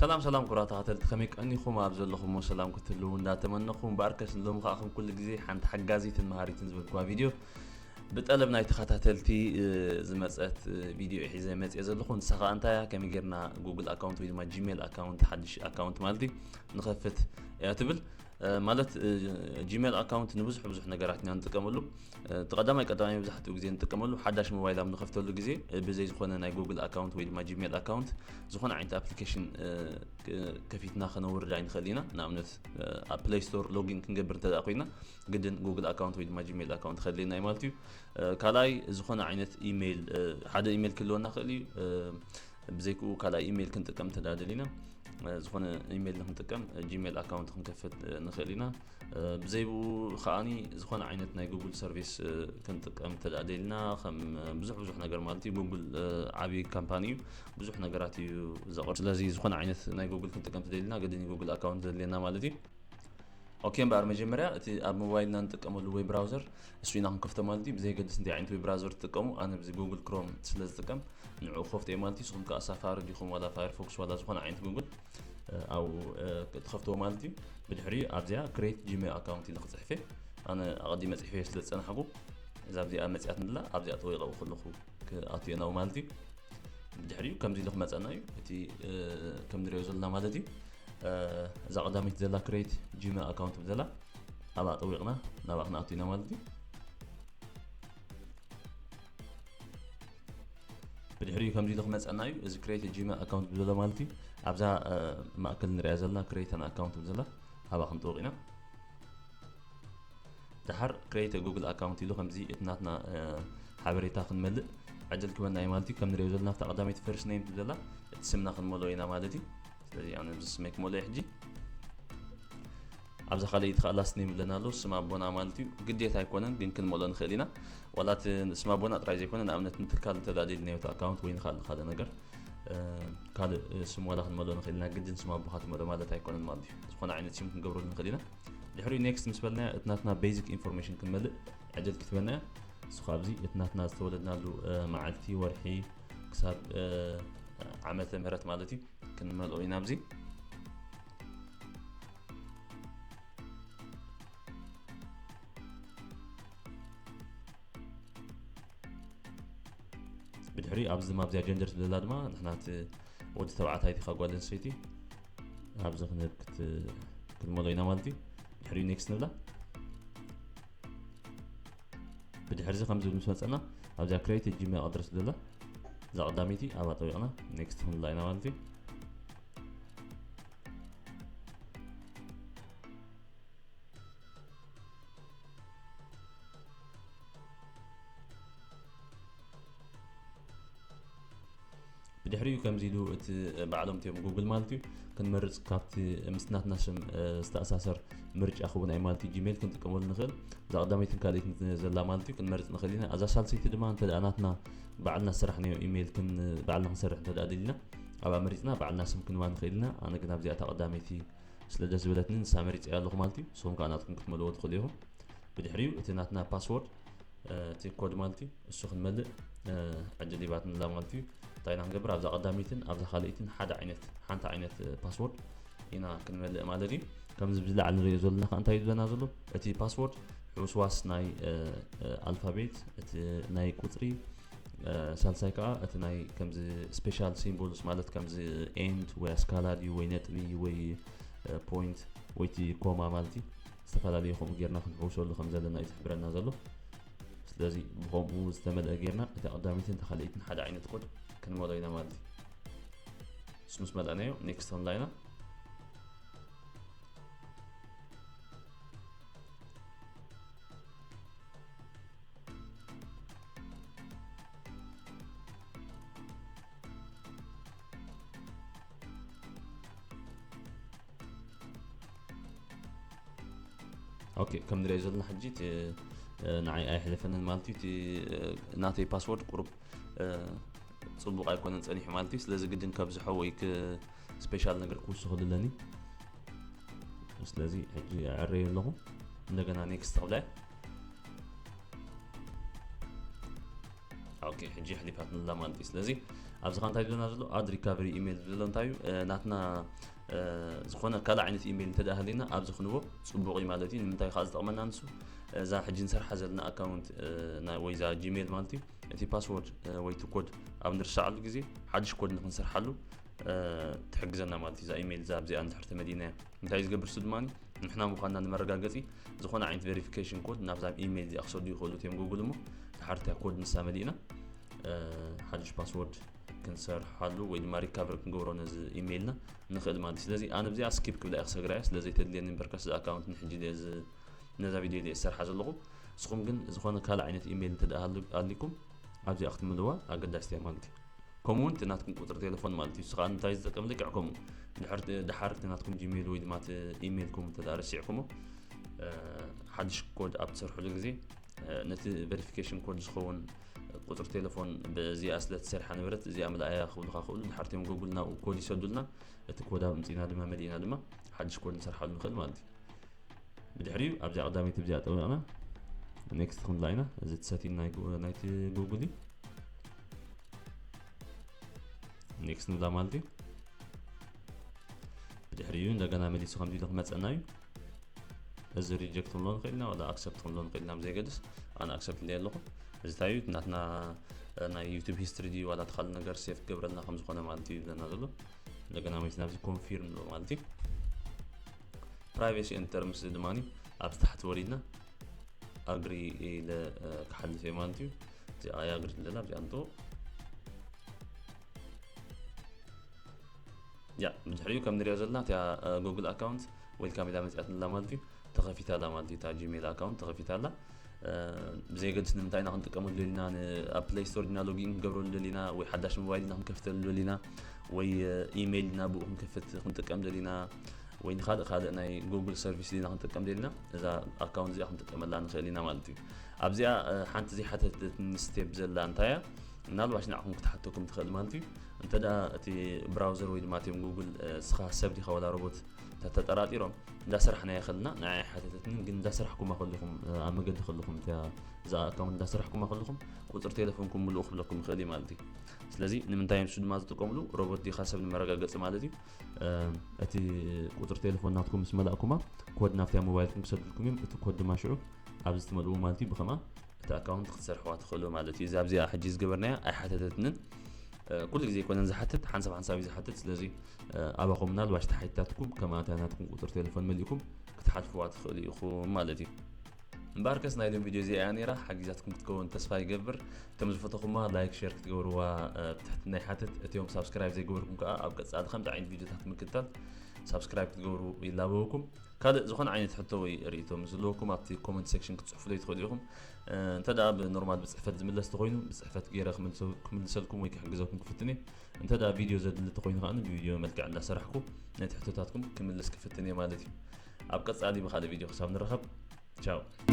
ሰላም ሰላም ክቡራት ተኸታተልቲ፣ ከመይ ቀኒኹም? ኣብ ዘለኹሞ ሰላም ክትህልዉ እንዳተመነኹ፣ እምበኣርከስ ንሎሚ ከኣ ከም ኩሉ ግዜ ሓንቲ ሓጋዚትን መሃሪትን ዝበልኩዋ ቪድዮ ብጠለብ ናይ ተኸታተልቲ፣ እ፣ ዝመጸት፣ እ፣ ቪድዮ እየ ሒዘ መጽየ ዘለኹ። ንሳ ከኣ እንታይ እያ? ከመይ ጌርና ጉግል ኣካውንት ወይ ድማ ጂሜል ኣካውንት፣ ሓድሽ ኣካውንት ማለት እዩ፣ ንኸፍት እያ ትብል። እ፣ ማለት፣ እ፣ ጂሜል ኣካውንት ንብዙሕ ብዙሕ ነገራት ኢና ንጥቀመሉ። እ፣ እቲ ቀዳማይ ቀዳማይ መብዛሕትኡ ግዜ ንጥቀመሉ ሓዳሽ ሞባይል ኣብ ንኸፍተሉ ግዜ፣ እ፣ ብዘይ ዝኾነ ናይ ጉግል ኣካውንት ወይ ድማ ጂሜል ኣካውንት ዝኾነ ዓይነት ኣፕሊኬሽን፣ እ፣ ክ-፣ ከፊትና ከነውርድ ኣይንኽእል ኢና። ንኣብነት፣ እ፣ ኣብ ፕሌይ ስቶር ሎጊን ክንገብር እንተ ደኣ ኮይና ግድን ጉግል ኣካውንት ወይ ድማ ጂሜል ኣካውንት ከድልየና እዩ ማለት እዩ። እ፣ ካልኣይ ዝኾነ ዓይነት ኢሜይል፣ እ፣ ሓደ ኢሜይል ክህልወና ይኽእል እዩ። እ፣ ብዘይክኡ ካልኣይ ኢሜይል ክንጥቀም እንተ ደኣ ደሊና፣ እ፣ ዝኾነ ኢሜይል ንክንጥቀም፣ እ፣ ጂሜል ኣካውንት ክንከፍት፣ እ፣ ንኽእል ኢና። እ፣ ብዘይ ብኡ ከኣኒ ዝኾነ ዓይነት ናይ ጉግል ሰርቪስ፣ እ፣ ክንጥቀም እንተ ደኣ ደሊና፣ ከም፣ እ፣ ብዙሕ ብዙሕ ነገር ማለት እዩ። ጉግል፣ እ፣ ዓብዪ ካምፓኒ እዩ፣ ብዙሕ ነገራት እዩ ዘቕርብ። ስለዚ ዝኾነ ዓይነት ናይ ጉግል ክንጥቀም እንተ ደሊና፣ ግድን ጉግል ኣካውንት ዘድልየና ማለት እዩ። ኦኬ፣ እምበኣር መጀመርያ እቲ ኣብ ሞባይልና እንጥቀመሉ ዌብ ብራውዘር እሱ ኢና ክንከፍቶ ማለት እዩ። ብዘየገድስ እንታይ ዓይነት ዌብ ብራውዘር ትጥቀሙ፣ ኣነ ብዚ ጉግል ክሮም ስለ ዝጥቀም ንዕኡ ክኸፍቶ እየ ማለት እዩ። ንስኹም ከኣ ሳፋሪ ዲኹም ዋላ ፋየርፎክስ ዋላ ዝኾነ ዓይነት ጉግል፣ እ፣ ኣብኡ፣ እ፣ ክትኸፍትዎ ማለት እዩ። ብድሕሪኡ ኣብዚኣ ክሬት ጂሜል ኣካውንት ኢለ ክጽሕፍ እየ። ኣነ ኣቐዲመ ጽሒፈ ስለ ዝጸናሕኩ እዛ ኣብዚኣ መጽያትኒ ኣላ፣ ኣብዚኣ ጠዊቐ ከለኹ ክኣቱ እየ ናብኡ ማለት እዩ። ብድሕሪኡ ከምዚ ኢሉ ክመጸና እዩ። እቲ፣ እ፣ ከም ንሪኦ ዘለና ማለት እዩ። እ፣ እዛ ቀዳመይቲ ዘላ ክሬት ጂሜል ኣካውንት ብዘላ ኣብኣ ጠዊቕና ናብኣ ክንኣቱ ኢና ማለት እዩ። ብድሕሪኡ ከምዚ ኢሉ ክመጸና እዩ። እዚ ክሬት ጂሜል ኣካውንት ብዘላ ማለት እዩ። ኣብዛ፣ እ፣ ማእከል ንሪኣ ዘለና ክሬት ኣን ኣካውንት ብዘላ ኣብኣ ክንጥውቕ ኢና። ደሓር ክሬት ጉግል ኣካውንት ኢሉ ከምዚ እቲ ናትና፣ እ፣ ሓበሬታ ክንመልእ ዕድል ክበና እዩ ማለት እዩ። ከም ንሪኦ ዘለና ኣብታ ቀዳመይቲ ፈርስት ኔም ትብል ዘላ እቲ ስምና ክንመልኦ ኢና ማለት እዩ። ስለዚ ኣነ እዚ ስመይ ክመልኦ እየ ሕጂ። ኣብዛ ካልኣይቲ ከዓ ላስት ኔም ይብለና ኣሎ፣ ስም ኣቦና ማለት እዩ። ግዴታ ኣይኮነን ግን ክንመልኦ ንኽእል ኢና። ዋላ እቲ ስም ኣቦና ጥራይ ዘይኮነ ንኣብነት ንትካል እንተ ደኣ ደሊናዮ እቲ ኣካውንት ወይ ንኻልእ ካልእ ነገር፣ እ፣ ካልእ፣ እ፣ ስም ዋላ ክንመልኦ ንኽእል ኢና። ግድን ስም ኣቦኻ ትመልኦ ማለት ኣይኮነን ማለት እዩ። ዝኾነ ዓይነት ስም ክንገብረሉ ንኽእል ኢና። ድሕሪኡ ኔክስት ምስ በልና እቲ ናትና ቤዚክ ኢንፎርሜሽን ክንመልእ ዕድል ክትበና እያ። እሱ ካብ እዚ እቲ ናትና ዝተወለድናሉ፣ እ፣ መዓልቲ፣ ወርሒ ክሳብ፣ እ፣ ዓመተ ምህረት ማለት እዩ ክንመልኦ ኢና ኣብዚ። ብድሕሪ ኣብዚ ድማ ኣብዚኣ ጀንደር ትብለላ ድማ ንሕና እቲ ወዲ ተባዕታይ ዲኻ ጓል ኣንስተይቲ ኣብዚ ክንህብ ክት-፣ ክንመሎ ኢና ማለት እዩ። ድሕሪኡ ኔክስት ንብላ። ብድሕሪ እዚ ከምዚ ምስ መጸና ኣብዚኣ ክሬት ጂሜል ኣድረስ ትብለላ እዛ ቀዳመይቲ ኣብኣ ጠዊቕና ኔክስት ክንብላ ኢና ማለት እዩ። ብድሕሪኡ ከምዚ ኢሉ እቲ ባዕሎም እቲኦም ጉግል ማለት እዩ ክንመርጽ ካብቲ ምስ ናትና ስም፣ እ፣ ዝተኣሳሰር ምርጫ ክውን ኣይ ማለት እዩ። ጂሜል ክንጥቀመሉ ንኽእል። እዛ ቀዳመይትን ካልኣይትን ዘላ ማለት እዩ ክንመርጽ ንኽእል ኢና። እዛ ሳልሰይቲ ድማ እንተ ደኣ ናትና ባዕልና ዝሰራሕናዮ ኢሜይል ክን-፣ ባዕልና ክንሰርሕ እንተ ደኣ ደሊና ኣብኣ መሪጽና ባዕልና ስም ክንባ ንኽእል ኢና። ኣነ ግን ኣብዚኣ እታ ቀዳመይቲ ስለ ደስ ዝበለትኒ ንሳ መሪጸያ ኣለኹ ማለት እዩ። ንስኹም ከኣ ናትኩም ክትመልዎ ትኽእሉ ኢኹም። ብድሕሪኡ እቲ ናትና ፓስወርድ፣ እ፣ እቲ ኮድ ማለት እዩ እሱ ክንመልእ፣ እ፣ ዕድል ሂባትንላ ማለት እዩ። እንታይ ኢና ክንገብር? ኣብዛ ቀዳመይትን ኣብዛ ካልኣይትን ሓደ ዓይነት፣ ሓንቲ ዓይነት፣ እ፣ ፓስወርድ ኢና ክንመልእ ማለት እዩ። ከምዚ ብዚ ላዕሊ ንሪኦ ዘለና ከኣ እንታይ እዩ ዝብለና ዘሎ? እቲ ፓስወርድ ሕውስዋስ ናይ፣ እ፣ እ፣ ኣልፋቤት፣ እቲ ናይ ቁጽሪ፣ እ፣ ሳልሳይ ከኣ እቲ ናይ ከምዚ ስፔሻል ሲምቦልስ ማለት ከምዚ ኤንድ ወይ ኣስካላ ድዩ ወይ ነጥቢ ወይ፣ እ፣ ፖይንት ወይ እቲ ኮማ ማለት እዩ። ዝተፈላለዩ ከምኡ ጌርና ክንሕውሰሉ ከም ዘለና እዩ ዝሕብረና ዘሎ። ስለዚ ብኸምኡ ዝተመልአ ጌርና እታ ቀዳመይትን እታ ካልኣይትን ሓደ ዓይነት ኮድ ክንመልኦ ኢና ማለት እዩ። እሱ ምስ መለእናዮ ኔክስት ክንብላ ኢና። ኦኬ፣ ከም ንሪኦ ዘለና ሕጂ እቲ፣ እ፣ ንዓይ ኣይሕለፈንን ማለት እዩ። እቲ፣ እ፣ ናተይ ፓስወርድ ቁሩብ፣ እ፣ ጽቡቕ ኣይኮነን ጸኒሑ ማለት እዩ። ስለዚ ግድን ከብዝሖ ወይ ክ-፣ ስፔሻል ነገር ክውስኸሉ ኣለኒ። ስለዚ ሕጂ ኣዕረዮ ኣለኹ። እንደገና ኔክስት ክብላ እየ። ኦኬ፣ ሕጂ ኣሕሊፋትንላ ማለት እዩ። ስለዚ ኣብዚ ኸ እንታይ ዝብለና ዘሎ? Add recovery email ዝብሎ እንታይ እዩ? ናትና ዝኾነ ካልእ ዓይነት ኢሜይል እንተ ደኣ ሃልዩና ኣብዚ ክንቦ ጽቡቕ እዩ ማለት እዩ። ንምንታይ ከኣ ዝጠቕመና ንሱ? እዛ ሕጂ ንሰርሓ ዘለና ኣካውንት ወይ እዛ ጂሜል ማለት እዩ፣ እቲ ፓስወርድ ወይ እቲ ኮድ ኣብ ንርሳዓሉ ግዜ ሓድሽ ኮድ ንክንሰርሓሉ ትሕግዘና ማለት እዩ። እዛ ኢሜይል እዛ ኣብዚኣ እንድሕር ተመሊእናያ እንታይ እዩ ዝገብር? እሱ ድማ ንሕና ምዃንና ንመረጋገጺ ዝኾነ ዓይነት ቬሪፊኬሽን ኮድ ናብዛ ኢሜይል እዚኣ ክሰዱ ይኽእሉ እዮም ጉግል። እሞ ድሓር እታ ኮድ ንሳ መሊእና ሓድሽ ፓስወርድ ክንሰርሓሉ ወይ ድማ ሪካቨር ክንገብሮ ነዚ ኢሜይልና ንኽእል ማለት እዩ። ስለዚ ኣነ ኣብዚኣ ስኪፕ ክብላ እየ ክሰግራ እየ። ስለዚ ተድልየኒ እምበርከስ እዛ ኣካውንት ንሕጂ ድየ ዝ- ነዛ ቪድዮ ድየ ዝሰርሓ ዘለኹ። ንስኹም ግን ዝኾነ ካልእ ዓይነት ኢሜይል እንተ ደኣ ሃሉ- ኣሊኩም ኣብዚኣ ክትምልዋ ኣገዳሲት እያ ማለት እዩ። ከምኡ እውን እቲ ናትኩም ቁፅሪ ቴሌፎን ማለት እዩ። ንሱ ከዓ እንታይ ዝጠቅም ልክዕ ከምኡ ድሕር- ድሓር እቲ ናትኩም ጂሜይል ወይ ድማ እቲ ኢሜይልኩም እንተ ደኣ ረሲዕኩሞ ሓድሽ ኮድ ኣብ ትሰርሕሉ ግዜ ነቲ ቨሪፊኬሽን ኮድ ዝኸውን ቁፅሪ ቴሌፎን ብእዚኣ ስለ ትሰርሓ ነበረት እዚኣ ምልኣያ ክብሉካ ክእሉ ድሓር እቲኦም ጎጉል ናብኡ ኮድ ይሰዱልና። እቲ ኮድ ኣብ ምፅና ድማ መሊእና ድማ ሓድሽ ኮድ ንሰርሓሉ ንኽእል ማለት እዩ። ብድሕሪኡ ኣብዚኣ ቀዳመይቲ ብዚኣ ጠዊቕና ኔክስት ክንብላ ኢና። እዚ እቲ ሰቲን ናይ ጉ- ናይቲ ጉግል እዩ። ኔክስት ንብላ ማለት እዩ። ብድሕሪኡ እንደገና መሊሱ ከምዚ ኢሉ ክመፀና እዩ። እዚ ሪጀክት ክንብሎ ንኽእል ኢና ዋላ ኣክሰፕት ክንብሎ ንኽእል ኢና ብዘይገድስ ኣነ ኣክሰፕት ኢለ ኣለኹ። እዚ እንታይ እዩ ናትና ናይ ዩቱብ ሂስትሪ ድዩ ዋላ ተኻል ነገር ሴፍ ትገብረልና ከም ዝኾነ ማለት እዩ ዝብለና ዘሎ። እንደገና መሊስና ኣብዚ ኮንፊርም ንብሎ ማለት እዩ። ፕራይቬሲ ኤንድ ተርምስ ድማ ኣብዚ ታሕቲ ወሪድና ኣግሪ ኢለ ክሓልፍ እየ ማለት እዩ። እዚኣ ኣይ ኣግሪ ትብለላ ኣብዚኣ ንጥው። ያ ብድሕሪኡ ከም ንሪኦ ዘለና እቲኣ ጉግል ኣካውንት ዌልካም ኢላ መፅያትንላ ማለት እዩ። ተኸፊታ ኣላ ማለት እዩ። እታ ጂሜል ኣካውንት ተኸፊታ ኣላ። ብዘየገድስ ንምንታይ ኢና ክንጥቀመሉ ደሊና ኣብ ፕሌይ ስቶር ዲና ሎጊን ክንገብረሉ ደሊና ወይ ሓዳሽ ሞባይል ዲና ክንከፍተሉ ደሊና ወይ ኢሜይል ዲና ብኡ ክንከፍት ክንጥቀም ደሊና ወይ ንካልእ ካልእ ናይ ጉግል ሰርቪስ ዲና ክንጥቀም ደሊና እዛ ኣካውንት እዚኣ ክንጥቀመላ ንኽእል ኢና ማለት እዩ። ኣብዚኣ ሓንቲ ዘይሓተተትኒ ስቴፕ ዘላ እንታይ እያ? ምናልባሽ ንዓኹም ክትሓተኩም ትኽእል ማለት እዩ። እንተ ደኣ እቲ ብራውዘር ወይ ድማ እቲኦም ጉግል ስኻ ሰብ ዲኻ ዋላ ሮቦት ተተጠራጢሮም እንዳሰራሕናዮ ከለና ንዓይ ኣይሓተተትንን ግን እንዳሰራሕኩማ ከለኹም ኣብ መገዲ ከለኹም እዛ ኣካውንት እንዳሰራሕኩማ ከለኹም ቁፅሪ ቴሌፎንኩም ምልኡ ክብለኩም ይኽእል እዩ ማለት እዩ። ስለዚ ንምንታይ እዮም ንሱ ድማ ዝጥቀምሉ ሮቦት ዲኻ ሰብ ንመረጋገፂ ማለት እዩ። እቲ ቁፅሪ ቴሌፎን ናትኩም ምስ መላእኩማ ኮድ ናብቲያ ሞባይልኩም ክሰዱልኩም እዮም። እቲ ኮድ ድማ ሽዑ ኣብዚ ትመልእዎ ማለት እዩ። ብኸምኣ እቲ ኣካውንት ክትሰርሕዋ ትኽእሉ ማለት እዩ። እዚ ኣብዚኣ ሕጂ ዝገበርናያ ኣይሓተተትንን። ኩሉ ግዜ ኣይኮነን ዝሓትት፣ ሓንሳብ ሓንሳብ እዩ ዝሓትት። ስለዚ ኣባኹም ምናልባሽ ተሓቲታትኩም ከምኣ እታ ናትኩም ቁፅሪ ቴሌፎን መሊእኩም ክትሓልፍዋ ትኽእሉ ኢኹም ማለት እዩ። እምበኣርከስ ናይ ሎም ቪድዮ እዚኣ እያ ነይራ ሓጊዛትኩም ክትከውን ተስፋ ይገብር። ከም ዝፈተኹማ ላይክ ሼር ክትገብርዋ ብትሕትና ይሓትት። እቲኦም ሳብስክራይብ ዘይገበርኩም ከዓ ኣብ ቀፃሊ ከምዚ ዓይነት ቪድዮታት ምክትታል ሳብስክራይብ ክትገብሩ ይላበወኩም። ካልእ ዝኾነ ዓይነት ሕቶ ወይ ርእይቶ ምስ ዘለወኩም ኣብቲ ኮመንት ሴክሽን ክትፅሕፉለይ ትኽእሉ ኢኹም። እንተ ደኣ ብኖርማል ብፅሕፈት ዝምለስ ተኾይኑ ብፅሕፈት ገይረ ክምልሰልኩም ወይ ክሕግዘኩም ክፍትን እየ። እንተ ደኣ ቪድዮ ዘድሊ ተኾይኑ ከዓ ብቪድዮ መልክዕ እንዳሰራሕኩ ነቲ ሕቶታትኩም ክምልስ ክፍትን እየ ማለት እዩ። ኣብ ቀፃሊ ብካልእ ቪድዮ ክሳብ ንረኸብ ቻው።